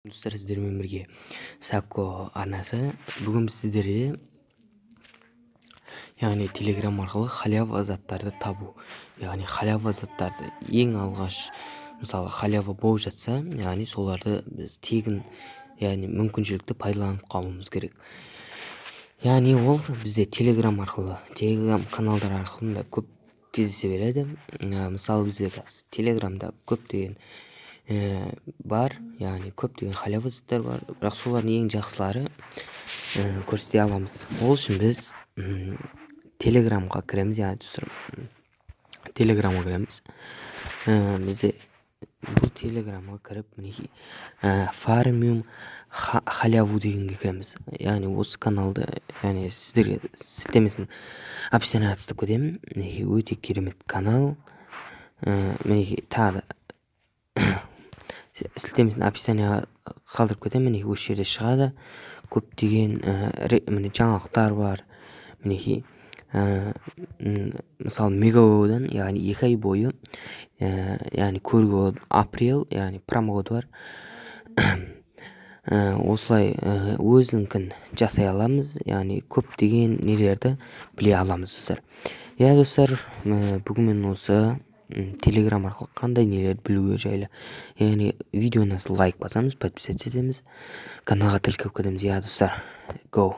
Достар, сіздермен бірге Сакко арнасы. Бүгін біз сіздерге, яғни Телеграм арқылы халява заттарды табу, яғни халява заттарды ең алғаш, мысалы, халява болып жатса, яғни соларды біз тегін, яғни мүмкіншілікті пайдаланып қалуымыз керек. Яғни ол бізде Телеграм арқылы, Телеграм каналдар арқылы да көп кездесе береді. Мысалы, бізде қазір Телеграмда көптеген бар, яғни көптеген халява заттар бар, бірақ солардың ең жақсылары көрсете аламыз. Ол үшін біз Телеграмға кіреміз, яғни, достар, Телеграмға кіреміз. Бізде бұл Телеграмға кіріп, мінекей, «Фармим халяву» дегенге кіреміз. Яғни осы каналды, яғни сіздерге сілтемесін описание ға тастап кетемін. Мінекей, өте керемет канал. Мінекей, тағы да сілтемесін описание ға қалдырып кетемін. Мінекей, осы жерде шығады көптеген міне, жаңалықтар бар. Мінекей, мысалы, Мегаодан, яғни 2 ай бойы, яғни көруге болады, апрель, яғни промокод бар. Осылай өзінікін жасай аламыз, яғни көптеген нелерді біле аламыз, достар. Иә, достар, бүгін мен осы Телеграм арқылы қандай нелерді білуге жайлы, яғни видеоны лайк басамыз, подписаться етеміз, каналға тіркеліп кетеміз. Иә, достар, го!